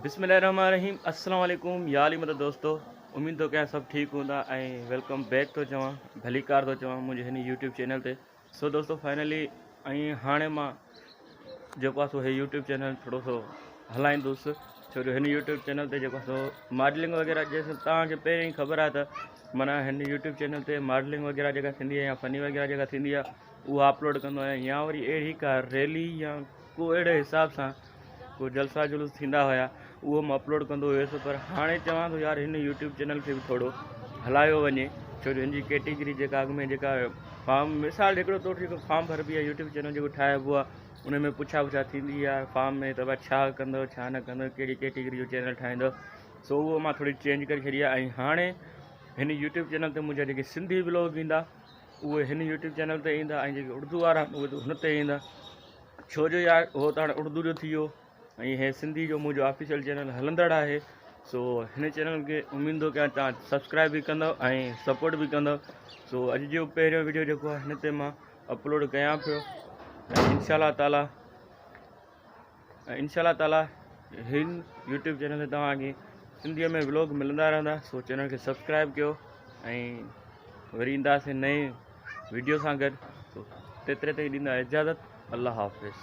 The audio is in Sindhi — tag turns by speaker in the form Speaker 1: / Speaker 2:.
Speaker 1: بسم الله الرحمن الرحيم السلام عليڪم يا علي مدد دوستو اميد ٿو ڪيان سڀ ٺيڪ هوندا ۽ welcome back ٿو چوان ڀليڪار ٿو چوان منهنجي هن يوٽيوب چينل تي. سو دوستو فائنلي ۽ هاڻي مان جيڪو آهي سو هي يوٽيوب چينل ٿورو سو هلائيندس، ڇو جو هن يوٽيوب چينل تي جيڪو سو ماڊلنگ وغيره جيسين توهان کي پهرين خبر آهي ته معنيٰ هن يوٽيوب چينل تي ماڊلنگ وغيره جيڪا ٿيندي آهي يا فني وغيره جيڪا ٿيندي آهي اها اپلوڊ ڪندو آهيان، يا وري اهڙي ڪا ريلي يا ڪو اهڙي حساب سان ڪو جلسا جلوس ٿيندا هيا اهو مان اپلوڊ ڪندو هيس. پر هاڻي چوان ٿو يار هن يوٽيوب چينل کي به ٿورو هلايو وڃي، ڇو جو هن جي ڪيٽيگري جيڪا اڳ ۾ جيڪا فارم مثال هڪڙو طور جيڪو فارم ڀربي آهي يوٽيوب چينل جيڪو ٺاهبو آهي ان ۾ پڇا پڇا ٿيندي آهي فارم ۾ ته ڀاء ڇا ڪندو ڇا نه ڪندو، ڪهڙي ڪيٽيگري جو چينل ٺاهيندو. سو اهو مان ٿوري چينج ڪري ڇڏي آهي ۽ هاڻي هن يوٽيوب چينل تي منهنجا جيڪي سنڌي ولاگ ايندا اهي هن يوٽيوب چينل تي ايندا ۽ جيڪي اردو وارا آهن اهي هن تي ايندا، ڇو جو يار هو ته هاڻي اردو جو ٿي ويو ۽ هي سنڌي جو منهنجو آفيشل چينل هلندڙ آهي. سو هن چينل کي اميد ٿو ڪيان توهان سبسڪرائب به ڪندو ۽ سپورٽ به ڪندو. سو اڄ جو پهريون ويڊيو جيڪو آهي هن تي مان اپلوڊ ڪيان پيو ۽ انشاء الله تعالي ۽ انشاء الله تعالي هن يوٽيوب چينل تي توهان کي سنڌيء ۾ ولاگ ملندا رهندا. سو چينل کي سبسڪرائب ڪيو ۽ وري اينداسين نئين ويڊيو سان گڏ. سو تيتري تائين ڏيندا اجازت، الله حافظ.